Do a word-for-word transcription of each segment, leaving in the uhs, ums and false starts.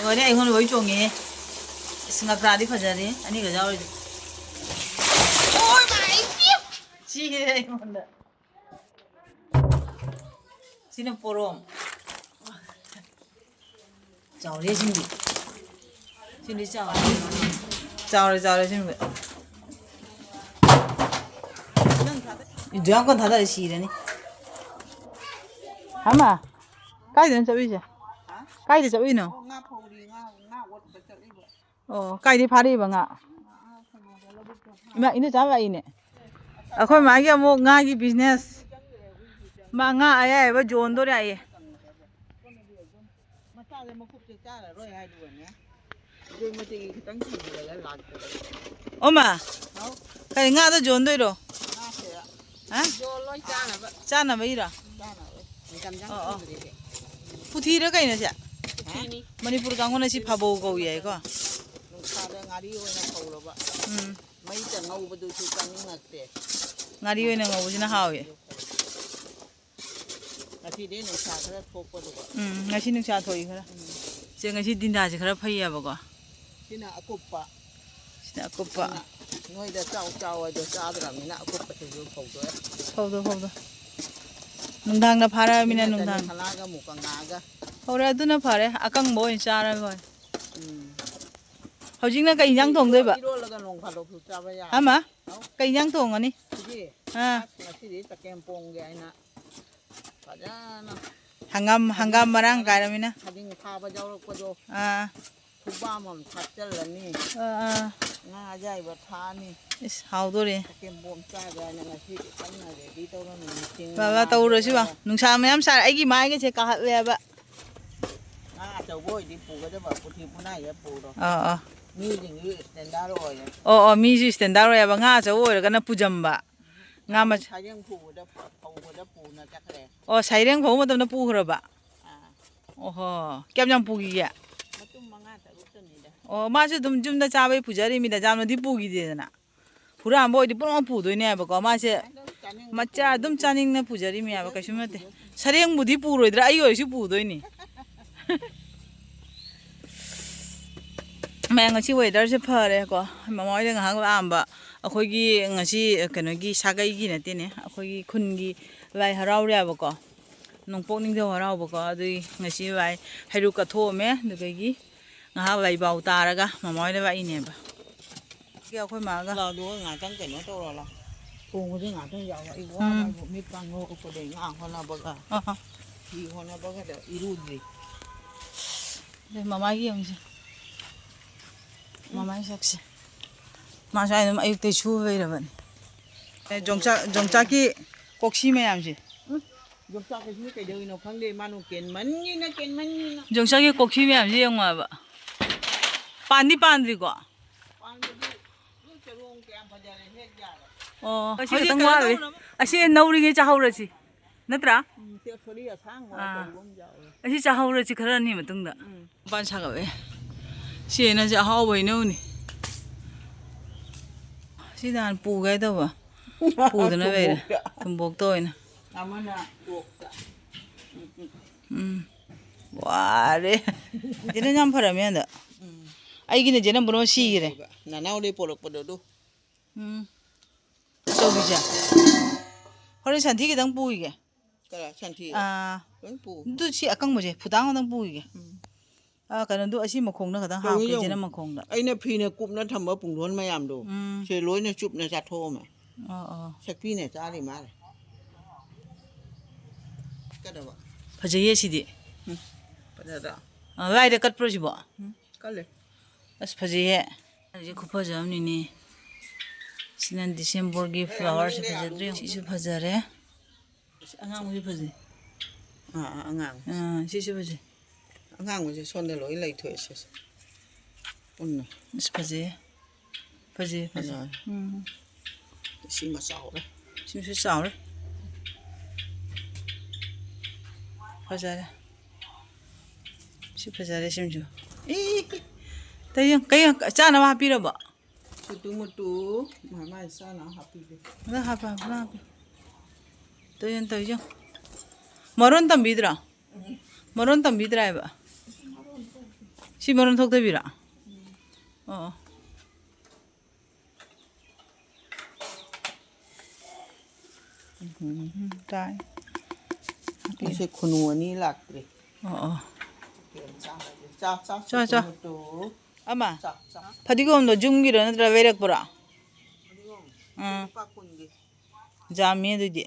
ꯂꯣꯏꯔꯦ, ꯑꯩꯉꯣꯟꯗ ꯂꯣꯏ ꯆꯣꯡꯉꯦ꯫ ꯑꯁ, ꯉꯀ꯭ꯔꯥꯗꯤ ꯐꯖꯔꯦ, ꯑꯅꯤꯒ ꯌꯥꯎꯔꯤꯗꯣ꯫ ꯑꯣꯏ ꯃꯥꯏ ꯄꯤꯌꯨ! ꯁꯤꯔꯦ ꯑꯩꯉꯣꯟꯗ꯫ ꯁꯤꯅ ꯄꯣꯔꯣꯝ꯫ ꯆꯥꯎꯔꯦ ꯁꯤꯃꯗꯤ꯫ ꯁꯤꯃꯗꯤ ꯆꯥꯎꯔꯦ꯫ ꯆꯥꯎꯔꯦ, ꯆꯥꯎꯔꯦ ꯁꯤꯃꯗꯤ꯫ ꯏꯗꯨ ꯌꯥꯝ ꯀꯟ ꯊꯥꯗꯔꯦ, ꯁꯤꯔꯅꯤ꯫ ꯍꯥꯃ, ꯀꯥꯏꯗꯅꯣ ꯆꯠꯂꯨꯏꯁꯦ? ꯀꯥꯏꯗ ꯆꯠꯂꯨꯏꯅꯣ? ꯑꯣ, ꯉꯥ ꯐꯧꯔꯤ, ꯉꯥ, ꯉꯥ ꯑꯣꯠꯄ ꯆꯠꯂꯤꯕ꯫ ꯑꯣ, ꯀꯥꯏꯗꯩ ꯐꯥꯔꯛꯏꯕ ꯉꯥ? ꯉꯥ, ꯑꯥ, ꯀꯩꯅꯣꯗ, ꯂꯧꯕꯨꯛꯇ ꯐꯥ- ꯏꯃꯥ, ꯏꯅꯦꯆꯥ ꯂꯥꯛꯏꯅꯦ꯫ ꯑꯩꯈꯣꯏ ꯃꯥꯒꯤ ꯑꯃꯨꯛ ꯉꯥꯒꯤ business꯫ ꯃꯥ ꯉꯥ ꯑꯌꯥꯏꯕ ꯌꯣꯟꯗꯣꯔꯦ ꯍꯥꯏꯌꯦ꯫ ꯃꯆꯥꯁꯦ ꯃꯀꯨꯞꯁꯦ ꯆꯥꯔꯔꯣꯏ ꯍꯥꯏꯗꯨꯒꯅꯦ꯫ ꯑꯗꯨ ꯃꯇꯦꯛ ꯈꯤꯇꯪ ꯊꯤꯕꯤꯔꯒ ꯂꯥꯛꯄꯗ꯫ ꯑꯣ ꯃꯥ, ꯍꯥꯎ꯫ ꯀꯔꯤ ꯉꯥꯗꯣ ꯌꯣꯟꯗꯣꯏꯔꯣ? ꯉꯥꯁꯦ ꯍꯥ? ꯌꯣꯜꯂꯣꯏ, ꯆꯥꯅꯕ꯫ ꯆꯥꯅꯕ ꯏꯔꯣ? ꯆꯥꯅꯕ꯫ ꯏꯟꯀꯝ ꯆꯪ ꯑꯣ, ꯑꯣ꯫ ꯐꯪꯗ꯭ꯔꯤꯁꯦ꯫ ꯄꯨꯊꯤꯔ ꯀꯩꯅꯣ ꯁꯦ? ꯄꯨꯊꯤꯅꯤ꯫ ꯃꯅꯤꯄꯨꯔ ꯀꯥꯡꯕꯨꯅ ꯁꯤ ꯐꯥꯕꯧ ꯀꯧꯏ ꯍꯥꯏꯀꯣ꯫ ꯅꯨꯡꯁꯥꯗ ꯉꯥꯔꯤ ꯑꯣꯏꯅ ꯐꯧꯔꯕ꯫ ꯎꯝ꯫ ꯃꯩꯗ ꯉꯧꯕꯗꯨꯁꯨ ꯆꯥꯅꯤꯡꯉꯛꯇꯦ꯫ ꯉꯥꯔꯤ ꯑꯣꯏꯅ ꯉꯧꯕꯁꯤꯅ ꯍꯥꯎꯋꯦ꯫ ꯉꯁꯤꯗꯤ ꯅꯨꯡꯁꯥ ꯈꯔ ꯊꯣꯛꯄꯗꯨꯒ꯫ ꯎꯝ, ꯉꯁꯤ ꯅꯨꯡꯁꯥ ꯊꯣꯛꯏ ꯈꯔ꯫ ꯎꯝ꯫ ꯆꯦ, ꯉꯁꯤ ꯗꯤꯟꯗꯥꯁꯦ ꯈꯔ ꯐꯩꯌꯦꯕꯀꯣ꯫ ꯁꯤꯅ ꯑꯀꯨꯞꯄ꯫ ꯁꯤꯅ ꯑꯀꯨꯞꯄ꯫ ꯑꯗꯨꯅ ꯅꯣꯏꯗ ꯆꯥꯎ ꯆꯥꯎ ꯍꯥꯏꯗꯣ ꯆꯥꯗ꯭ꯔꯕꯅꯤꯅ ꯑꯀꯨꯞꯄꯁꯤꯁꯨ ꯐꯧꯗꯣꯛꯑꯦ꯫ ꯐꯧꯗꯣꯛ, ꯐꯧꯗꯣꯛ꯫ ꯅꯨꯡꯗꯥꯡꯗ ꯐꯥꯔꯛꯑꯃꯤꯅ ꯁꯤꯅ ꯅꯨꯡꯗꯥꯡ꯫ ꯇꯅꯤꯈꯂꯥꯒ ꯃꯨꯀꯪꯉꯥꯒ꯫ ꯍꯧꯔꯦ, ꯑꯗꯨꯅ ꯐꯔꯦ꯫ ꯑꯀꯪꯕ ꯑꯣꯏꯅ ꯆꯥꯔꯒ ꯂꯣꯏꯔꯦ꯫ ꯎꯝ꯫ ꯍꯧꯖꯤꯛꯅ ꯀꯩ ꯏꯟꯖꯥꯡ ꯊꯣꯡꯗꯣꯏꯕ? ꯏꯔꯣꯜꯂꯒ ꯅꯣꯡ ꯐꯥꯗꯣꯛꯁꯨ ꯆꯥꯕ ꯌꯥꯕ꯫ ꯍꯥ, ꯃꯥ? ꯍꯥꯎ꯫ ꯀꯩ ꯏꯟꯖꯥꯡ ꯊꯣꯡꯉꯅꯤ? ꯁꯤꯗꯤ? ꯑꯥ꯫ ꯑꯁ, ꯉꯁꯤꯗꯤ ꯆꯒꯦꯝ ꯄꯣꯡꯒꯦ ꯍꯥꯏꯅ ꯐꯖꯅ ꯍꯪꯒꯥꯝ, ꯍꯪꯒꯥꯝ ꯃꯔꯥꯡ ꯀꯥꯏꯔꯃꯤꯅ꯫ ꯊꯥꯖꯤꯡ ꯈꯥꯕ ꯌꯥꯎꯔꯛꯄꯗꯣ꯫ ꯑꯥ꯫ ꯈꯨꯕꯥꯝ ꯑꯃ ꯊꯥꯛꯆꯜꯂꯅꯤ꯫ ꯑꯥ, ꯑꯥ꯫ ꯉꯥ ꯑꯌꯥꯏꯕ ꯊꯥꯛꯑꯅꯤ꯫ ꯏꯁ, ꯍꯥꯎꯗꯣꯔꯦ꯫ ꯆꯒꯦꯝꯄꯣꯝ ꯆꯥꯒꯦ ꯍꯥꯏꯅ ꯉꯁꯤꯗꯤ ꯀꯟꯅ ready ꯇꯧꯔꯝꯃꯤ, ꯃꯤꯁꯤꯡ ꯕꯕꯥ, ꯃꯅꯥ ꯇꯧꯔꯁꯤ ꯕꯕꯥ꯫ ꯇꯧꯔꯒ꯫ ꯅꯨꯡꯁꯥ ꯃꯌꯥꯝ ꯁꯥꯔꯦ, ꯑꯩꯒꯤ ꯃꯥꯏꯒꯁꯦ ꯀꯥꯍꯠꯂꯦꯕ꯫ ꯉꯥ ꯑꯆꯧꯕ ꯑꯣꯏꯗꯤ ꯄꯨꯒꯗꯕ, ꯄꯨꯊꯤ ꯄꯨꯅꯥꯏꯗ ꯄꯨꯔꯣ꯫ ꯑꯥ, ꯑꯥ꯫ ꯃꯤꯁꯤꯡꯁꯨ standard ꯑꯣꯏꯔꯦ꯫ ꯑꯣ, ꯑꯣ, ꯃꯤꯁꯨ standard ꯑꯣꯏꯌꯦꯕ꯫ ꯉꯥ ꯑꯆꯧꯕ ꯑꯣꯏꯔꯒꯅ ꯄꯨꯖꯝꯕ꯫ ꯉꯥ ꯃꯆꯥ ꯁꯥꯔꯦꯡ ꯐꯧꯕꯗ, ꯐꯧꯕꯗ ꯄꯨꯅ ꯆꯠꯈ꯭ꯔꯦ꯫ ꯑꯣ, ꯁꯥꯏꯔꯦꯡ ꯐꯧꯕ ꯃꯇꯝꯗ ꯄꯨꯈ꯭ꯔꯕ? ꯑꯥ꯫ ꯑꯣꯍꯣ, ꯀꯌꯥꯝ ꯌꯥꯝ ꯄꯨꯈꯤꯒꯦ? ꯃꯇꯨꯝ ꯃꯉꯥ ꯇꯔꯨꯛꯇꯅꯤꯗ꯫ ꯑꯣ, ꯃꯥꯁꯨ ꯑꯗꯨꯝ ꯌꯨꯝꯗ ꯆꯥꯕꯩ ꯄꯨꯖꯔꯤꯃꯤꯗ, ꯌꯥꯝꯅꯗꯤ ꯄꯨꯈꯤꯗꯦꯗꯅ꯫ ꯍꯨꯔꯥꯟꯕ ꯑꯣꯏꯗꯤ ꯄꯨꯂꯞ ꯄꯨꯗꯣꯏꯅꯦꯕꯀꯣ ꯃꯥꯁꯦ꯫ ꯑꯗꯨꯝ ꯃꯆꯥ ꯑꯗꯨꯝ ꯆꯥꯅꯤꯡꯅ ꯄꯨꯖꯔꯤꯃꯦꯕ, ꯀꯩꯁꯨ ꯅꯠꯇꯦ꯫ ꯁꯔꯦꯡꯕꯨꯗꯤ ꯄꯨꯔꯣꯏꯗ꯭ꯔꯥ? ꯑꯩ ꯑꯣꯏꯔꯁꯨ ꯄꯨꯗꯣꯏꯅꯤ꯫ ꯃꯌꯥꯝ, ꯉꯁꯤ ꯋꯦꯗꯔꯁꯦ ꯐꯔꯦꯀꯣ꯫ ꯃꯃꯥ ꯍꯣꯏꯗ ꯉꯥꯏꯍꯥꯛ ꯂꯥꯛꯑꯝꯕ꯫ ꯑꯩꯈꯣꯏꯒꯤ ꯉꯁꯤ ꯀꯩꯅꯣꯒꯤ ꯁꯥꯒꯩꯒꯤ ꯅꯠꯇꯦꯅꯦ, ꯑꯩꯈꯣꯏꯒꯤ ꯈꯨꯟꯒꯤ ꯂꯥꯏ ꯍꯔꯥꯎꯔꯦꯕꯀꯣ, ꯅꯣꯡꯄꯣꯛ ꯅꯤꯡꯊꯧ ꯍꯔꯥꯎꯕꯀꯣ꯫ ꯑꯗꯨꯒꯤ ꯉꯁꯤ ꯂꯥꯏ ꯍꯩꯔꯨꯛ ꯀꯠꯊꯣꯛꯑꯝꯃꯦ꯫ ꯑꯗꯨꯗꯒꯤ ꯉꯥꯏꯍꯥꯛ ꯂꯥꯏꯕꯥꯎ ꯇꯥꯔꯒ ꯃꯃꯥ ꯍꯣꯏꯗ ꯂꯥꯛꯏꯅꯦꯕ꯫ ꯁꯤ ꯑꯩꯈꯣꯏ ꯃꯥꯒ꯫ ꯂꯥꯎꯗꯣ ꯉꯥꯛꯇꯪ ꯀꯩꯅꯣ ꯇꯧꯔꯣ ꯂꯥꯎ꯫ ꯊꯣꯡꯕꯁꯦ ꯉꯥꯛꯇꯪ ꯌꯥꯎꯕ꯫ ꯑꯩ ꯎꯝ꯫ ꯋꯥꯕ ꯍꯥꯏꯕꯨ ꯃꯤꯠ ꯄꯥꯡ ꯉꯧꯔꯛꯄꯗꯩ ꯉꯥ ꯍꯣꯠꯅꯕꯒ, ꯑꯍ꯫ ꯐꯤ ꯍꯣꯠꯅꯕꯒꯗ ꯏꯔꯨꯗ꯭ꯔꯤ꯫ ꯑꯗꯩ ꯃꯃꯥꯒꯤ ꯌꯦꯡꯉꯨꯁꯦ꯫ ꯃꯃꯥꯒꯤ ꯁꯛꯁꯦ꯫ ꯃꯥꯁꯨ ꯑꯗꯨꯝ ꯑꯌꯨꯛꯇꯩ ꯁꯨꯕ ꯂꯩꯔꯕꯅꯤ꯫ ꯑꯦ, ꯌꯣꯡꯆꯥꯛ, ꯌꯣꯡꯆꯥꯛꯀꯤ ꯀꯣꯛꯁꯤ ꯃꯌꯥꯝꯁꯦ꯫ ꯎꯝ꯫ ꯌꯣꯡꯆꯥꯛ ꯀꯩꯁꯤꯅ ꯀꯩꯗꯧꯔꯤꯅꯣ ꯈꯪꯗꯦ꯫ ꯃꯥꯅ ꯀꯦꯟꯃꯟꯒꯤꯅ, ꯀꯦꯟꯃꯟꯒꯤꯅ꯫ ꯌꯣꯡꯆꯥꯛꯀꯤ ꯀꯣꯛꯁꯤ ꯃꯌꯥꯝꯁꯦ ꯌꯦꯡꯉꯣ ꯍꯥꯏꯕ꯫ ꯄꯥꯟꯗꯤ ꯄꯥꯟꯗ꯭ꯔꯤꯀꯣ? ꯄꯥꯟꯕꯗꯤ ꯅꯣꯏ ꯆꯔꯣꯡ ꯀꯌꯥꯝ ꯐꯖꯔꯦ, ꯍꯦꯛ ꯌꯥꯔꯦ꯫ ꯑꯣ, ꯑꯁꯤ ꯍꯧꯖꯤꯛ ꯈꯛꯇꯪ ꯀꯩꯅꯣ ꯋꯥꯠꯂꯤ꯫ ꯇꯧꯅꯕ ꯑꯁꯤ ꯅꯧꯔꯤꯉꯩ ꯆꯥꯍꯧꯔꯁꯤ꯫ ꯅꯠꯇ꯭ꯔꯥ? ꯎꯝ, ꯁꯦ ꯁꯣꯔꯤ ꯑꯁꯥꯡꯕ ꯑꯥ꯫ ꯑꯆꯧꯕ ꯑꯃ ꯌꯥꯎꯔꯦ꯫ ꯑꯁꯤ ꯆꯥꯍꯧꯔꯁꯤ ꯈꯔꯅꯤ ꯃꯇꯨꯡꯗ꯫ ꯎꯝ꯫ ꯃꯄꯥꯟ ꯁꯥꯒꯠꯂꯦ꯫ ꯁꯤ ꯍꯩꯅꯧꯁꯦ ꯑꯍꯥꯎꯕ ꯍꯩꯅꯧꯅꯤ꯫ ꯁꯤ ꯅꯍꯥꯟ ꯄꯨꯒꯦ ꯇꯧꯕ꯫ ꯄꯨꯗꯅ ꯂꯩꯔꯦ꯫ ꯊꯨꯝꯕꯣꯛꯇ꯫ ꯊꯨꯝꯕꯣꯛꯇ ꯑꯣꯏꯅ꯫ ꯑꯃꯅ ꯇꯣꯛꯇ꯫ ꯎꯝ, ꯎꯝ꯫ ꯎꯝ꯫ ꯋꯥꯔꯦ꯫ ꯖꯦꯅꯦꯟ ꯌꯥꯝ ꯐꯔꯝꯃꯦ ꯍꯟꯗꯛ꯫ ꯎꯝ꯫ ꯑꯩꯒꯤꯅ ꯖꯦꯅꯦꯟ ꯄꯨꯝꯅꯃꯛ ꯁꯤꯈꯔꯦ꯫ ꯅꯅꯥꯎꯗꯩ ꯄꯣꯔꯛꯄꯗꯣ ꯑꯗꯨ꯫ ꯎꯝ꯫ ꯑꯆꯧꯕꯤꯁꯦ꯫ ꯍꯣꯔꯦꯟ ꯁꯟꯊꯤ ꯈꯤꯇꯪ ꯄꯨꯈꯤꯒꯦ꯫ ꯀꯔꯥ ꯁꯟꯊꯤ? ꯑꯥ꯫ ꯂꯣꯏ ꯄꯨ꯫ ꯑꯗꯨ ꯁꯤ ꯑꯀꯪꯕꯁꯦ ꯐꯨꯗꯥꯡ ꯑꯃꯇꯪ ꯄꯨꯈꯤꯒꯦ꯫ ꯎꯝ꯫ ꯑꯥ, ꯀꯩꯅꯣꯗꯨ ꯑꯁꯤ ꯃꯈꯣꯡꯗ ꯈꯤꯇꯪ ꯌꯦꯡꯉꯨ, ꯍꯥꯞꯀꯦ, ꯌꯦꯡꯉꯨ꯫ ꯖꯦꯅꯦꯟ ꯃꯈꯣꯡꯗ꯫ ꯑꯩꯅ ꯐꯤꯅ ꯀꯨꯞꯅ ꯊꯝꯕ ꯄꯨꯡꯗꯣꯟ ꯃꯌꯥꯝꯗꯣ, ꯎꯝ꯫ ꯁꯦ ꯂꯣꯏꯅ ꯆꯨꯞꯅ ꯆꯥꯊꯣꯛꯑꯝꯃꯦ꯫ ꯑꯣ, ꯑꯣ꯫ ꯁꯛꯄꯤꯅ ꯆꯥꯔꯤ ꯃꯥꯜꯂꯦ꯫ ꯀꯩꯗꯧꯕ? ꯐꯖꯩꯌꯦ ꯁꯤꯗꯤ꯫ ꯎꯝ꯫ ꯐꯖꯗ꯭ꯔꯥ? ꯑ, ꯂꯥꯏꯗ ꯀꯠꯄ꯭ꯔꯣ ꯁꯤꯕꯣ? ꯎꯝ, ꯀꯜꯂꯦ꯫ ꯑꯁ, ꯐꯖꯩꯍꯦ꯫ ꯑꯩꯁꯦ ꯈꯨꯐꯖ ꯑꯃꯅꯤꯅꯦ꯫ ꯁꯤꯅ ꯗꯤꯁꯦꯝꯕꯔꯒꯤ ꯐ꯭ꯂꯥꯋꯔꯁꯦ ꯐꯖꯗ꯭ꯔꯣ? ꯁꯤꯁꯨ ꯐꯖꯔꯦ꯫ ꯑꯁ, ꯑꯉꯥꯡꯕꯁꯨ ꯐꯖꯩ꯫ ꯑꯥ, ꯑꯥ, ꯑꯉꯥꯡꯕ꯫ ꯑꯥ, ꯁꯤꯁꯨ ꯐꯖꯩ꯫ ꯑꯉꯥꯡꯕꯁꯦ ꯁꯣꯝꯗ ꯂꯣꯏ ꯂꯩꯊꯣꯛꯑꯦ ꯁꯤꯁꯦ꯫ ꯄꯨꯟꯅ꯫ ꯑꯁ, ꯐꯖꯩꯌꯦ꯫ ꯐꯖꯩ, ꯐꯖꯩ꯫ ꯐꯖꯔꯦ꯫ ꯎꯝ꯫ ꯁꯤꯃ ꯆꯥꯎꯔꯦ꯫ ꯁꯤꯃꯁꯨ ꯆꯥꯎꯔꯦ꯫ ꯐꯖꯔꯦ꯫ ꯁꯤ ꯐꯖꯔꯦ, ꯁꯤꯃꯁꯨ꯫ ꯏ, ꯀꯩ, ꯀꯩ, ꯆꯥꯅꯕ ꯍꯥꯞꯄꯤꯔꯕꯣ? ꯁꯨꯇꯨ ꯃꯨꯇꯨ ꯃꯥ ꯃꯥꯏ ꯆꯥꯅ ꯍꯥꯞꯄꯤꯒꯦ꯫ ꯑꯗ ꯍꯥꯞꯄ, ꯍꯥꯞꯄ, ꯍꯥꯞꯄ꯫ ꯇꯧ ꯌꯦꯡꯉꯨ, ꯇꯧ ꯌꯦꯡꯉꯨ꯫ ꯃꯔꯣꯟ ꯇꯝꯕꯤꯗ꯭ꯔꯣ? ꯃꯔꯣꯟ ꯇꯝꯕꯤꯗ꯭ꯔꯥ ꯍꯥꯏꯕ? ꯁꯤ ꯃꯔꯣꯟ ꯊꯣꯛꯇꯕꯤꯔꯣ? ꯑꯣ꯫ ꯎꯝ, ꯇꯥꯏ꯫ ꯉꯁꯤ ꯈꯨꯅꯨ ꯑꯅꯤ ꯂꯥꯛꯇ꯭ꯔꯤ꯫ ꯑꯣ, ꯑꯣ꯫ ꯆꯥ, ꯆꯥ, ꯆꯥ, ꯆꯥ꯫ ꯆꯥ, ꯆꯥ꯫ ꯇꯨ꯫ ꯑꯃ? ꯆꯥ, ꯆꯥ꯫ ꯐꯗꯤꯒꯣꯝꯗꯣ ꯌꯨꯝꯒꯤꯔꯣ ꯅꯠꯇ꯭ꯔ ꯂꯩꯔꯛꯄ꯭ꯔꯣ? ꯐꯗꯤꯒꯣꯝ꯫ ꯑꯥ꯫ ꯂꯨꯄꯥ ꯀꯨꯟꯒꯤ꯫ ꯌꯥꯝꯃꯤ ꯑꯗꯨꯗꯤ꯫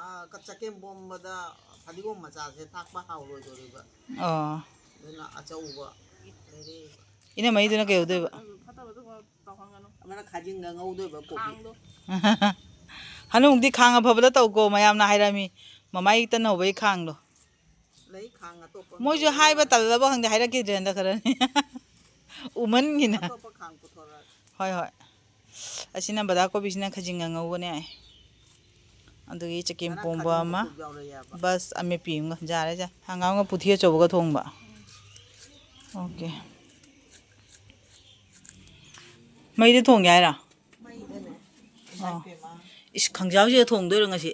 ꯑꯥ, ꯆꯒꯦꯝ ꯄꯣꯝꯕꯗ ꯐꯗꯤꯒꯣꯝ ꯃꯆꯥꯁꯦ ꯊꯥꯛꯄ ꯍꯥꯎꯔꯣꯏꯗꯣꯔꯤꯕ꯫ ꯑꯣ꯫ ꯑꯗꯨꯅ ꯑꯆꯧꯕ ꯂꯩꯔꯛꯑꯦꯕ꯫ ꯏꯅꯝꯃꯩꯗꯨꯅ ꯀꯩꯗꯧꯗꯣꯏꯕ? ꯐꯠꯇꯕꯗꯨ ꯇꯧꯍꯟꯒꯅꯨ꯫ ꯑꯃꯅ ꯈꯥꯖꯤꯡꯒ ꯉꯧꯗꯣꯏꯕ ꯀꯣꯕꯤ꯫ ꯈꯥꯡꯗꯣ꯫ ꯍꯅꯨꯡꯗꯤ ꯈꯥꯡ ꯑꯐꯕꯗ ꯇꯧꯀꯣ, ꯃꯌꯥꯝꯅ ꯍꯥꯏꯔꯝꯃꯤ꯫ ꯃꯃꯥꯏ ꯇꯟꯅ ꯍꯧꯕꯩ ꯈꯥꯡꯗꯣ꯫ ꯂꯩ ꯈꯥꯡ ꯑꯇꯣꯞꯄ ꯃꯣꯏꯁꯨ ꯉꯧꯕ ꯍꯥꯏꯕ ꯌꯥꯕ꯫ ꯇꯜꯂꯕ ꯈꯪꯗꯦ, ꯍꯥꯏꯔꯛꯈꯤꯗ꯭ꯔꯦ ꯍꯟꯗꯛ ꯈꯔꯅꯤ꯫ ꯎꯃꯟꯒꯤꯅ꯫ ꯑꯇꯣꯞꯄ ꯈꯥꯡ ꯄꯨꯊꯣꯔꯛꯑꯒꯦ꯫ ꯍꯣꯏ, ꯍꯣꯏ꯫ ꯑꯁꯤꯅ ꯕꯗꯥ ꯀꯣꯕꯤꯁꯤꯅ ꯈꯖꯤꯡꯒ ꯉꯧꯒꯅꯤ ꯍꯥꯏ꯫ ꯑꯗꯨꯒꯤ ꯆꯒꯦꯝ ꯉꯔꯥꯡ ꯄꯣꯝꯕ ꯈꯥꯖꯤꯡ ꯑꯃ, ꯃꯀꯨꯞ ꯌꯥꯎꯔ ꯌꯥꯕ꯫ ꯕꯁ ꯑꯃꯦꯠꯄꯤ ꯑꯃꯒ꯫ ꯌꯥꯔꯦ, ꯌꯥꯔꯦ꯫ ꯍꯪꯒꯥꯝꯒ ꯄꯨꯊꯤ ꯑꯆꯧꯕꯒ ꯊꯣꯡꯕ꯫ ꯑꯣꯀꯦ꯫ ꯃꯩꯗ ꯊꯣꯡꯒꯦ ꯍꯥꯏꯔꯣ? ꯃꯩꯗꯅꯦ꯫ ꯑꯣ꯫ ꯏꯃꯥꯏ ꯄꯦꯝꯃ꯫ ꯏꯁ, ꯈꯪꯖꯥꯎꯁꯤꯗ ꯊꯣꯡꯗꯣꯏꯔꯣ ꯉꯁꯤ?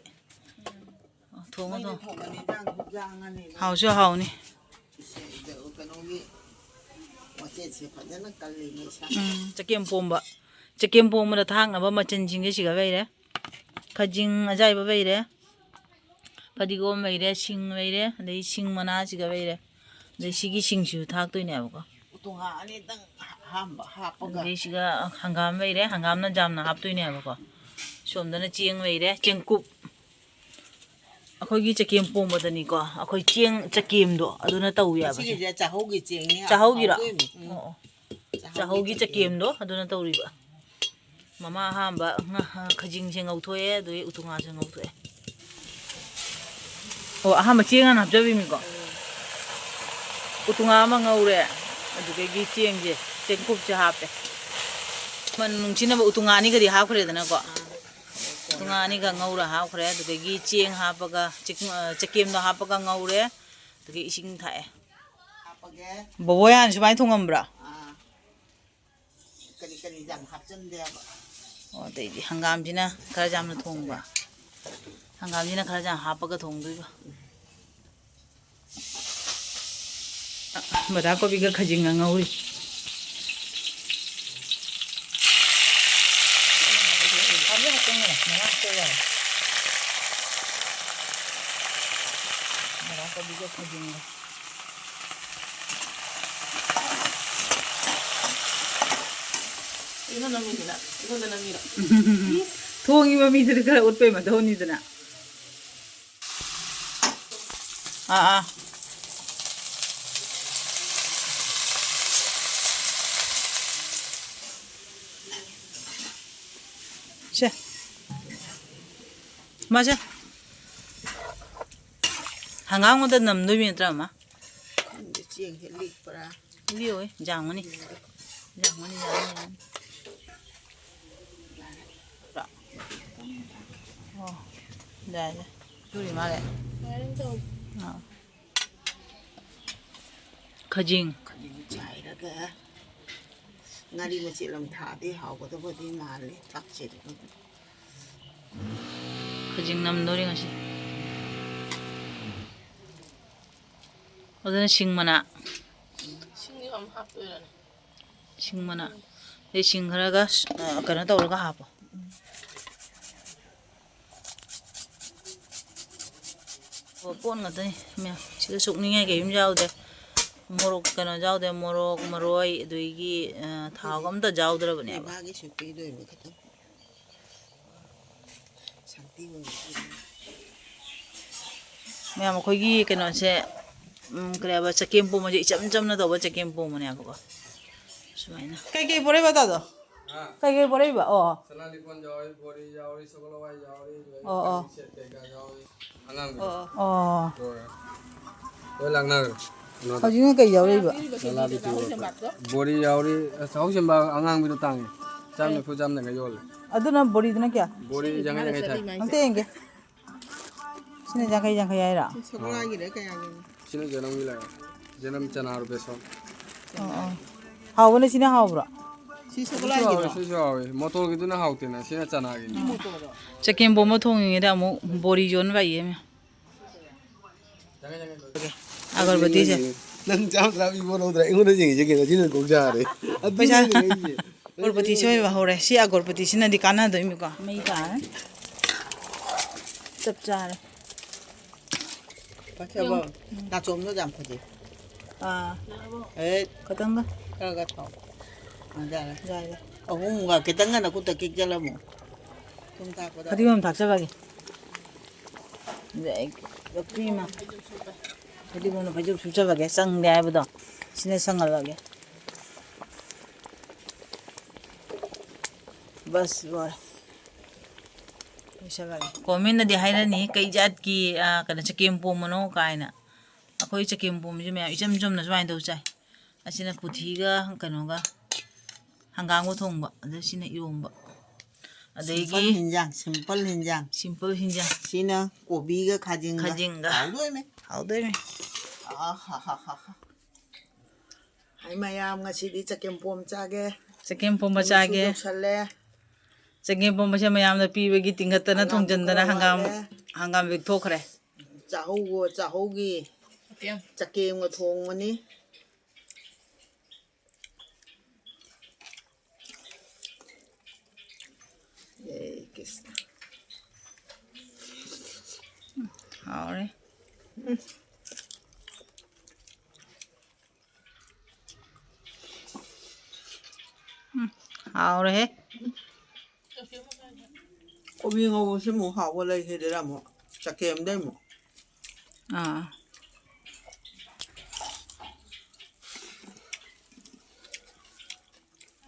ꯊꯣꯡꯉꯣ, ꯃꯩꯗ ꯊꯣꯡꯉꯣ꯫ ꯊꯣꯡꯕꯅꯤ, ꯏꯟꯖꯥꯡꯁꯨ ꯌꯥꯡꯉꯅꯤ꯫ ꯍꯥꯎꯁꯨ ꯍꯥꯎꯅꯤ꯫ ꯀꯩꯅꯣꯒꯤ ꯃꯆꯦꯠꯁꯦ ꯐꯖꯅ ꯀꯜꯂꯤꯅꯦ ꯏꯁꯥ꯫ ꯎꯝ, ꯆꯒꯦꯝ ꯄꯣꯝꯕ꯫ ꯆꯒꯦꯝ ꯄꯣꯝꯕꯗ ꯊꯥꯛꯅꯕ ꯃꯆꯜꯁꯤꯡꯁꯦ ꯁꯤꯒ ꯂꯩꯔꯦ꯫ ꯈꯖꯤꯡ ꯑꯖꯥꯏꯕ ꯂꯩꯔꯦ꯫ ꯐꯗꯤꯒꯣꯝ ꯂꯩꯔꯦ, ꯁꯤꯡ ꯂꯩꯔꯦ, ꯑꯗꯩ ꯁꯤꯡ ꯃꯅꯥꯁꯤꯒ ꯂꯩꯔꯦ꯫ ꯑꯗꯩ ꯁꯤꯒꯤ ꯁꯤꯡꯁꯤꯁꯨ ꯊꯥꯛꯇꯣꯏꯅꯦꯕꯀꯣ꯫ ꯎꯇꯣꯡꯉꯥ ꯑꯅꯤꯗꯪ ꯑꯍꯥꯟꯕ ꯍꯥꯞꯄꯒ꯫ ꯑꯗꯩ ꯁꯤꯒ ꯍꯪꯒꯥꯝ ꯂꯩꯔꯦ, ꯍꯪꯒꯥꯝꯅ ꯌꯥꯝꯅ ꯍꯥꯞꯇꯣꯏꯅꯦꯕꯀꯣ꯫ ꯁꯣꯝꯗꯅ ꯆꯦꯡ ꯂꯩꯔꯦ, ꯆꯦꯡꯀꯨꯞ꯫ ꯑꯩꯈꯣꯏꯒꯤ ꯆꯒꯦꯝ ꯄꯣꯝꯕꯗꯅꯤꯀꯣ, ꯑꯩꯈꯣꯏ ꯆꯦꯡ ꯆꯒꯦꯝꯗꯣ ꯑꯗꯨꯅ ꯇꯧꯋꯦꯕ ꯁꯤ꯫ ꯁꯤꯒꯤꯁꯦ ꯆꯥꯛꯍꯧꯒꯤ ꯆꯦꯡꯅꯤ, ꯆꯥꯛꯍꯧꯒꯤꯔꯣ? ꯍꯥꯎꯗꯣꯏꯅꯤ꯫ ꯎꯝ꯫ ꯑꯣ, ꯑꯣ꯫ ꯆꯥꯛꯍꯧꯒꯤ ꯆꯥꯛꯍꯧꯒꯤ ꯆꯒꯦꯝ꯫ ꯆꯒꯦꯝꯗꯣ ꯑꯗꯨꯅ ꯇꯧꯔꯤꯕ꯫ ꯃꯃꯥ ꯑꯍꯥꯟꯕ ꯉꯥ-, ꯈꯖꯤꯡꯁꯦ ꯉꯧꯊꯣꯛꯑꯦ, ꯑꯗꯨꯗꯒꯤ ꯎꯇꯨꯡꯉꯥꯁꯦ ꯉꯧꯊꯣꯛꯑꯦ꯫ ꯑꯣ, ꯑꯍꯥꯟꯕ ꯆꯦꯡ ꯍꯥꯟꯅ ꯍꯥꯞꯆꯕꯤꯅꯤꯀꯣ? ꯎꯝ꯫ ꯎꯇꯨꯡꯉꯥ ꯑꯃ ꯉꯧꯔꯦ, ꯑꯗꯨꯗꯒꯤ ꯆꯦꯡꯁꯦ, ꯆꯦꯡꯀꯨꯞꯁꯦ ꯍꯥꯞꯄꯦ꯫ ꯃꯅꯝ ꯅꯨꯡꯁꯤꯅꯕ ꯎꯇꯨꯡꯉꯥ ꯑꯅꯤꯒꯗꯤ ꯍꯥꯞꯈ꯭ꯔꯦꯗꯅꯀꯣ꯫ ꯑꯥ꯫ ꯎꯇꯨꯡꯉꯥ ꯑꯅꯤꯒ ꯉꯧꯔ ꯍꯥꯞꯈ꯭ꯔꯦ, ꯑꯗꯨꯗꯒꯤ ꯆꯦꯡ ꯍꯥꯞꯄꯒ, ꯆꯦꯛ-, ꯑ, ꯆꯀꯦꯝꯗꯣ ꯍꯥꯞꯄꯒ ꯉꯧꯔꯦ, ꯑꯗꯨꯗꯒꯤ ꯏꯁꯤꯡ ꯊꯥꯛꯑꯦ꯫ ꯍꯥꯞꯄꯒꯦ꯫ ꯕꯣꯕꯣꯏ ꯍꯥꯟꯅ ꯁꯨꯃꯥꯏꯅ ꯊꯣꯡꯉꯝꯕ꯭ꯔꯥ? ꯑꯥ꯫ ꯀꯔꯤ ꯀꯔꯤ ꯌꯥꯝ ꯍꯥꯞꯆꯤꯟꯗꯦꯕ꯫ ꯑꯣ, ꯑꯗꯩꯗꯤ ꯍꯪꯒꯥꯝꯁꯤꯅ ꯈꯔ ꯌꯥꯝꯅ ꯊꯣꯡꯕ꯫ ꯍꯪꯒꯥꯝꯁꯤꯅ ꯈꯔ ꯌꯥꯝ ꯍꯥꯞꯄꯒ ꯊꯣꯡꯗꯣꯏꯕ꯫ ꯕꯗꯥꯝ ꯀꯣꯕꯤꯒ ꯈꯖꯤꯡꯒ ꯉꯧꯔꯤ꯫ ꯕꯗꯥꯝ ꯀꯣꯕꯤꯒ ꯈꯖꯤꯡꯒ꯫ ꯑꯩꯉꯣꯟꯗ ꯅꯝꯃꯤꯗꯅ, ꯑꯩꯉꯣꯟꯗ ꯅꯝꯃꯤꯔꯣ? ꯊꯣꯡꯉꯤꯕ ꯃꯤꯗꯨꯗꯤ ꯈꯔ ꯎꯠꯄꯩ ꯃꯊꯧꯅꯤꯗꯅ꯫ ꯑꯥ, ꯑꯥ꯫ ꯁꯦ꯫ ꯃꯥꯁꯦ꯫ ꯍꯪꯒꯥꯝꯒꯗ ꯅꯝꯗꯣꯏꯃꯤ ꯅꯠꯇ꯭ꯔꯥ, ꯃꯥ? ꯈꯪꯗꯦ, ꯆꯦꯡꯁꯦ ꯂꯤꯛꯄ꯭ꯔꯥ? ꯂꯤꯛꯑꯣꯏ, ꯌꯥꯝꯒꯅꯤ꯫ ꯌꯥꯝꯒꯅꯤ, ꯌꯥꯝꯒꯅꯤ, ꯌꯥꯝꯒꯅꯤ꯫ ꯑꯣ, ꯌꯥꯏ, ꯌꯥꯏ꯫ ꯁꯨꯔꯤ ꯃꯥꯜꯂꯦ꯫ ꯑꯥ꯫ ꯈꯖꯤꯡ꯫ ꯈꯖꯤꯡ ꯆꯥꯏꯔꯒ ꯉꯥꯔꯤ ꯃꯆꯦꯠ ꯑꯃ ꯊꯥꯛꯑꯗꯤ ꯍꯥꯎꯒꯗꯕꯗꯤ ꯃꯥꯜꯂꯤ, ꯆꯥꯛꯁꯦ꯫ ꯈꯖꯤꯡ ꯅꯝꯗꯣꯔꯤ ꯉꯁꯤ꯫ ꯑꯗꯨꯅ ꯁꯤꯡ ꯃꯅꯥ꯫ ꯁꯤꯡ ꯌꯥꯝ ꯍꯥꯞꯇꯣꯏꯔꯥꯅꯦ? ꯁꯤꯡ ꯃꯅꯥ꯫ ꯑꯗꯩ ꯁꯤꯡ ꯈꯔꯒ, ꯑ, ꯀꯩꯅꯣ ꯇꯧꯔꯒ ꯍꯥꯞꯄꯣ꯫ ꯑꯣ, ꯄꯣꯠ ꯉꯥꯛꯇꯅꯤ ꯃꯌꯥꯝ꯫ ꯁꯤꯗ ꯁꯨꯛꯅꯤꯡꯉꯥꯏ ꯀꯩꯝ ꯌꯥꯎꯗꯦ꯫ ꯃꯣꯔꯣꯛ ꯀꯩꯅꯣ ꯌꯥꯎꯗꯦ, ꯃꯣꯔꯣꯛ, ꯃꯔꯣꯏ, ꯑꯗꯒꯤ, ꯑ, ꯊꯥꯎꯒ ꯑꯝꯇ ꯌꯥꯎꯗ꯭ꯔꯕꯅꯦꯕ꯫ ꯃꯥꯒꯤ ꯁꯨꯛꯄꯤꯗꯣꯏꯅꯤ ꯈꯤꯇꯪ꯫ ꯁꯥꯟꯇꯤ ꯑꯣꯏꯕ꯫ ꯃꯌꯥꯝ ꯑꯩꯈꯣꯏꯒꯤ ꯀꯩꯅꯣꯁꯦ, ꯎꯝ, ꯀꯔꯤ ꯍꯥꯏꯕ, ꯆꯒꯦꯝ ꯄꯣꯝꯕꯁꯦ ꯏꯆꯝ ꯆꯝꯅ ꯇꯧꯕ ꯆꯒꯦꯝ ꯄꯣꯝꯕꯅꯦꯕꯀꯣ꯫ ꯁꯨꯃꯥꯏꯅ꯫ ꯀꯩꯀꯩ ꯄꯣꯔꯛꯏꯕ ꯇꯥꯗꯣ? ꯍꯥ? ꯀꯩꯀꯩ ꯄꯣꯔꯛꯏꯕ? ꯑꯣ꯫ ꯁꯅꯥ ꯂꯤꯛꯀꯣꯟ ꯌꯥꯎꯔꯤ, ꯕꯣꯔꯤ ꯌꯥꯎꯔꯤ, ꯁꯒꯣꯜ ꯍꯋꯥꯏ ꯌꯥꯎꯔꯤ, ꯑꯗꯨꯗꯒꯤ ꯑꯣ, ꯑꯣ꯫ ꯀꯩꯀꯩ ꯀꯩꯀꯥ ꯌꯥꯎꯔꯤ꯫ ꯑꯉꯥꯡꯕꯤꯗꯣ꯫ ꯑꯣ꯫ ꯑꯣ꯫ ꯂꯣꯏꯔꯦ꯫ ꯂꯣꯏ ꯂꯥꯡꯅꯈ꯭ꯔꯦ꯫ ꯀꯩꯅꯣꯗ꯫ ꯍꯧꯖꯤꯛꯅ ꯀꯩ ꯌꯥꯎꯔꯛꯏꯕ? ꯂꯂꯥꯕꯤ ꯇꯨꯔꯦꯜꯗ꯫ ꯕꯣꯔꯤ ꯌꯥꯎꯔꯤ꯫ ꯑꯁ, ꯆꯍꯧ ꯆꯦꯟꯕ ꯑꯉꯥꯡꯕꯤꯗꯣ ꯇꯥꯡꯉꯤ꯫ ꯆꯥꯝ ꯅꯤꯐꯨ, ꯆꯥꯝ ꯌꯥꯡꯈꯩ ꯌꯣꯜꯂꯦ꯫ ꯑꯗꯨꯅ ꯕꯣꯔꯤꯗꯨꯅ ꯀꯌꯥ? ꯕꯣꯔꯤ ꯌꯥꯡꯈꯩ, ꯌꯥꯡꯈꯩ ꯊꯥꯏ꯫ ꯑꯝꯇ ꯌꯦꯡꯒꯦ꯫ ꯁꯤꯅ ꯌꯥꯡꯈꯩ, ꯌꯥꯡꯈꯩ ꯍꯥꯏꯔꯣ? ꯁꯤ ꯁꯒꯣꯜꯍꯋꯥꯏꯒꯤꯗ ꯀꯌꯥꯒꯤꯅꯣ? ꯁꯤꯅ ꯖꯅꯝꯒꯤ ꯂꯩꯔꯦ꯫ ꯖꯅꯝ ꯆꯅꯥ ꯔꯨꯄꯦꯁꯣꯟ꯫ ꯑꯣ, ꯑꯣ꯫ ꯍꯥꯎꯕꯅꯦ, ꯁꯤꯅ ꯍꯥꯎꯕ꯭ꯔꯣ? ꯁꯤꯁꯨ ꯍꯥꯎꯋꯦ, ꯁꯤꯁꯨ ꯍꯥꯎꯋꯦ꯫ ꯃꯣꯇꯣꯔꯒꯤꯗꯨꯅ ꯍꯥꯎꯇꯦꯅ, ꯁꯤꯅ ꯆꯅꯥꯒꯤꯅꯤ꯫ ꯆꯒꯦꯝ ꯄꯣꯝꯕ ꯊꯣꯡꯉꯤꯉꯩꯗ ꯑꯃꯨꯛ ꯕꯣꯔꯤ ꯌꯣꯟꯕ ꯂꯥꯛꯏꯌꯦ꯫ ꯑꯒꯔꯕꯇꯤꯁꯦ꯫ ꯅꯪ ꯆꯥꯝ ꯆꯥꯝ ꯏꯕꯣ ꯂꯧꯗ꯭ꯔꯥ? ꯑꯩꯉꯣꯟꯗ ꯌꯦꯡꯉꯤꯁꯦ ꯀꯩꯅꯣ? ꯁꯤꯅ ꯀꯣꯛ ꯆꯥꯔꯦ꯫ ꯄꯩꯁꯥ꯫ ꯑꯗꯨꯅꯦ ꯑꯩꯁꯦ꯫ ꯑꯒꯔꯕꯇꯤꯁꯦ ꯑꯣꯏꯕ ꯍꯧꯔꯦ꯫ ꯁꯤ ꯑꯒꯔꯕꯇꯤꯁꯤꯅꯗꯤ ꯀꯥꯟꯅꯗꯣꯏꯅꯤꯀꯣ꯫ ꯃꯩ ꯇꯥꯔꯦ꯫ ꯆꯞ ꯆꯥꯔꯦ꯫ ꯐꯠꯇ꯭ꯔꯕꯣ? ꯎꯝ꯫ ꯅꯥꯆꯣꯝꯗꯣ ꯌꯥꯝ ꯐꯖꯩ꯫ ꯑꯥ꯫ ꯑꯦ꯫ ꯈꯇꯪꯒ꯫ ꯈꯔꯒ ꯊꯥꯎ꯫ ꯌꯥꯔꯦ꯫ ꯌꯥꯔꯦ꯫ ꯑꯍꯨꯝꯒ ꯈꯤꯇꯪꯒ ꯅꯈꯨꯠꯇ ꯈꯤꯛꯆꯜꯂꯝꯃꯣ꯫ ꯊꯨꯝ ꯊꯥꯛꯄꯗ꯫ ꯐꯗꯤꯒꯣꯝ ꯊꯥꯛꯆꯔꯒꯦ꯫ ꯑꯗ ꯑꯩ ꯂꯐꯨ ꯑꯃ꯫ ꯐꯗꯤꯒꯣꯝꯅ ꯐꯩꯖꯨꯞ ꯁꯨꯞꯆꯕꯒꯦ, ꯆꯪꯗꯦ ꯍꯥꯏꯕꯗꯣ꯫ ꯁꯤꯅ ꯁꯪꯍꯜꯂꯒꯦ꯫ ꯕꯁ, ꯂꯣꯏꯔꯦ꯫ ꯂꯣꯏꯁꯜꯂꯒꯦ꯫ ꯀꯣꯃꯦꯟꯗꯗꯤ ꯍꯥꯏꯔꯅꯤ, "ꯀꯩ ꯖꯥꯠꯀꯤ, ꯑ, ꯀꯩꯅꯣ, ꯆꯒꯦꯝ ꯄꯣꯝꯕꯅꯣ?" ꯀꯥꯏꯅ꯫ ꯑꯩꯈꯣꯏ ꯆꯒꯦꯝ ꯄꯣꯝꯕꯁꯦ ꯃꯌꯥꯝ ꯏꯆꯝ ꯆꯝꯅ ꯁꯨꯃꯥꯏꯅ ꯇꯧ ꯆꯥꯏ꯫ ꯑꯁꯤꯅ ꯀꯨꯊꯤꯒ ꯀꯩꯅꯣꯒ ꯍꯪꯒꯥꯝꯒ ꯊꯣꯡꯕ, ꯑꯗ ꯁꯤꯅ ꯏꯔꯣꯝꯕ꯫ ꯑꯗꯒꯤ simple ꯍꯤꯟꯖꯥꯡ, simple ꯍꯤꯟꯖꯥꯡ꯫ Simple ꯍꯤꯟꯖꯥꯡ꯫ ꯁꯤꯅ ꯀꯣꯕꯤꯒ ꯈꯥꯖꯤꯡꯒ꯫ ꯈꯥꯖꯤꯡꯒ꯫ ꯍꯥꯎꯗꯣꯏꯅꯦ꯫ ꯍꯥꯎꯗꯣꯏꯅꯦ꯫ ꯑꯍꯥꯍꯥꯍꯥ꯫ ꯍꯥꯏ ꯃꯌꯥꯝ, ꯉꯁꯤꯗꯤ ꯆꯒꯦꯝ ꯄꯣꯝ ꯆꯥꯒꯦ꯫ ꯆꯒꯦꯝ ꯄꯣꯝꯕ ꯅꯨꯃꯤꯠꯁꯨ ꯆꯥꯒꯦ꯫ ꯌꯧꯁꯜꯂꯦ꯫ ꯆꯒꯦꯝ ꯄꯣꯝꯕꯁꯦ ꯃꯌꯥꯝꯅ ꯄꯤꯕꯒꯤ ꯇꯤꯡꯈꯠꯇꯅ ꯍꯪꯒꯥꯝ ꯊꯣꯡꯖꯤꯟꯗꯅ ꯈꯔ ꯍꯪꯒꯥꯝ, ꯋꯥꯠꯂꯦ꯫ ꯍꯪꯒꯥꯝ ꯂꯤꯛꯊꯣꯛꯈ꯭ꯔꯦ꯫ ꯆꯥꯍꯧꯒ ꯆꯥꯍꯧꯒꯤ ꯆꯒꯦꯝꯒ ꯊꯣꯡꯕꯅꯤ꯫ ꯖꯩ ꯀ꯭ꯔꯤꯁꯅ꯫ ꯍꯥꯎꯔꯦ꯫ ꯎꯝ, ꯍꯥꯎꯔꯦꯍꯦ꯫ ꯀꯣꯕꯤ ꯉꯧꯕꯁꯤ ꯑꯃꯨꯛ ꯍꯥꯎꯕ ꯂꯩꯈꯤꯗ꯭ꯔꯥ ꯑꯃꯨꯛ? ꯆꯀꯦꯝꯗꯩ ꯑꯃꯨꯛ꯫ ꯑꯥ꯫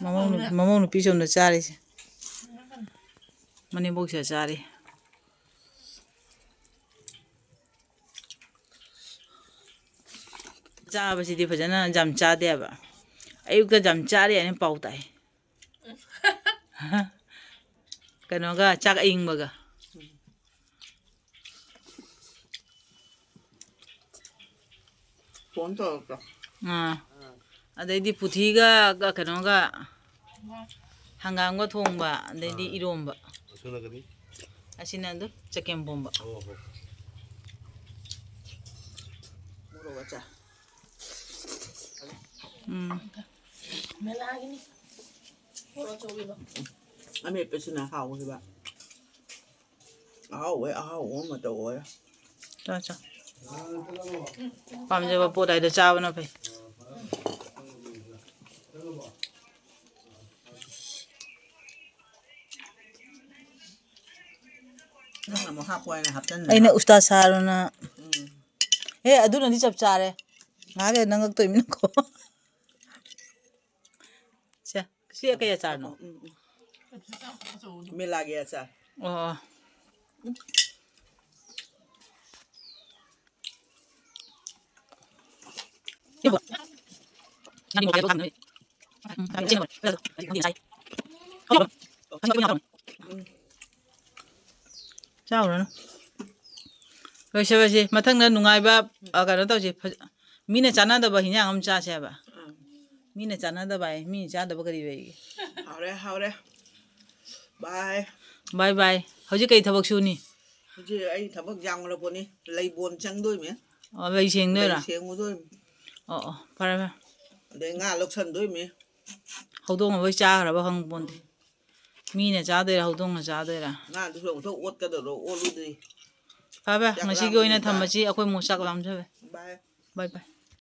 ꯃꯃꯧ ꯅꯨ-, ꯃꯃꯧ ꯅꯨꯄꯤ ꯁꯣꯝꯗ ꯆꯥꯔꯤꯁꯦ꯫ ꯃꯅꯦꯝꯕꯣꯛꯁꯤꯗ ꯆꯥꯔꯤ꯫ ꯆꯥꯕꯁꯤꯗꯤ ꯐꯖꯅ ꯌꯥꯝ ꯆꯥꯗꯦꯕ꯫ ꯑꯌꯨꯛꯇ ꯌꯥꯝ ꯆꯥꯔꯦ ꯍꯥꯏꯅ ꯄꯥꯎ ꯇꯥꯏ꯫ ꯀꯩꯅꯣꯒ ꯆꯥꯛ ꯑꯏꯪꯕꯒ꯫ ꯐꯣꯟ ꯇꯧꯔꯛꯄ꯭ꯔꯣ? ꯑꯥ꯫ ꯑꯗꯩꯗꯤ ꯄꯨꯊꯤꯒ, ꯀ-, ꯀꯩꯅꯣꯒ, ꯍꯪꯒꯥꯝꯒ ꯊꯣꯡꯕ, ꯑꯗꯩꯗꯤ ꯑꯥ꯫ ꯏꯔꯣꯝꯕ꯫ ꯑꯁꯤꯅ ꯑꯗꯨ ꯆꯒꯦꯝ ꯄꯣꯝꯕ꯫ ꯑꯣ ꯍꯣ꯫ ꯃꯣꯔꯣꯛ ꯑꯆꯥꯔ꯫ ꯎꯝ꯫ ꯑꯃꯦꯠꯄꯁꯤꯅ ꯍꯥꯎꯈꯤꯕ꯫ ꯑꯍꯥꯎꯕꯩ ꯑꯍꯥꯎꯕ ꯑꯃ ꯇꯧꯔꯦ꯫ ꯆꯥ, ꯆꯥ꯫ ꯄꯥꯝꯖꯕ ꯄꯣꯠ ꯍꯥꯏꯗꯣ ꯆꯥꯕꯅ ꯐꯩ꯫ ꯅꯪꯅ ꯑꯃꯨꯛ ꯍꯥꯞꯄꯣ ꯍꯥꯏꯅ ꯍꯥꯞꯆꯟꯗꯅ꯫ ꯑꯩꯅ ꯎꯁꯇꯥ ꯁꯥꯔꯨꯅ꯫ ꯎꯝ꯫ ꯑꯦ, ꯑꯗꯨꯅꯗꯤ ꯆꯞ ꯆꯥꯔꯦ꯫ ꯉꯥꯏꯍꯥꯛ ꯂꯩꯔ ꯅꯪꯉꯛꯇꯣꯏꯃꯤꯅꯀꯣ꯫ ꯁꯦ, ꯁꯤ ꯀꯩ ꯑꯆꯥꯔꯅꯣ? ꯎꯝ, ꯎꯝ꯫ ꯃꯦꯂꯥꯒꯤ ꯑꯆꯥꯔ꯫ ꯑꯣ꯫ ꯆꯥꯎꯔꯅꯨ꯫ ꯂꯣꯏꯁꯜꯂꯁꯤ꯫ ꯃꯊꯪꯗ ꯅꯨꯡꯉꯥꯏꯕ, ꯑ, ꯀꯩꯅꯣ ꯇꯧꯁꯤ꯫ ꯐꯖ-, ꯃꯤꯅ ꯆꯥꯅꯗꯕ ꯍꯤꯟꯖꯥꯡ ꯑꯃ ꯆꯥꯁꯦ ꯍꯥꯏꯕ꯫ ꯃꯤꯅ ꯆꯥꯅꯗꯕ ꯍꯥꯏ, ꯃꯤꯅ ꯆꯥꯗꯕ ꯀꯔꯤ ꯂꯩꯒꯦ? ꯍꯥꯎꯔꯦ, ꯍꯥꯎꯔꯦ꯫ ꯕꯥꯏ꯫ ꯕꯥꯏ ꯕꯥꯏ꯫ ꯍꯧꯖꯤꯛ ꯀꯩ ꯊꯕꯛ ꯁꯨꯅꯤ? ꯍꯧꯖꯤꯛ ꯑꯩ ꯊꯕꯛ ꯌꯥꯝꯈ꯭ꯔ ꯄꯣꯠꯅꯤ꯫ ꯂꯩꯕꯣꯟ ꯆꯪꯗꯣꯏꯃꯤ꯫ ꯑꯣ, ꯂꯩ ꯁꯦꯡꯗꯣꯏꯔꯥ? ꯂꯩ ꯁꯦꯡꯉꯨꯗꯣꯏꯃꯤ꯫ ꯑꯣ, ꯑꯣ, ꯐꯔꯦ, ꯐꯔꯦ꯫ ꯑꯗꯩ ꯉꯥ ꯂꯧꯁꯟꯗꯣꯏꯃꯤ꯫ ꯍꯧꯗꯣꯡꯅ ꯂꯣꯏ ꯆꯥꯈ꯭ꯔꯕ ꯈꯪꯄꯣꯟꯇꯦ꯫ ꯃꯤꯅ ꯆꯥꯗꯣꯏꯔꯥ, ꯍꯧꯗꯣꯡꯅ ꯆꯥꯗꯣꯏꯔꯥ? ꯉꯥꯗꯨꯁꯨ ꯑꯃꯨꯛꯇ ꯑꯣꯠꯀꯗꯧꯔꯣ, ꯑꯣꯠꯂꯨꯗ꯭ꯔꯤ꯫ ꯐꯔꯦ, ꯐꯔꯦ, ꯆꯥꯛ ꯉꯁꯤꯒꯤ ꯑꯣꯏꯅ ꯂꯥꯝꯕꯅꯤꯅ꯫ ꯊꯝꯃꯁꯤ, ꯑꯩꯈꯣꯏ ꯑꯃꯨꯛ ꯆꯥꯛ ꯂꯥꯝꯖꯔꯦ꯫ ꯕꯥꯏ꯫ ꯕꯥꯏ ꯕꯥꯏ꯫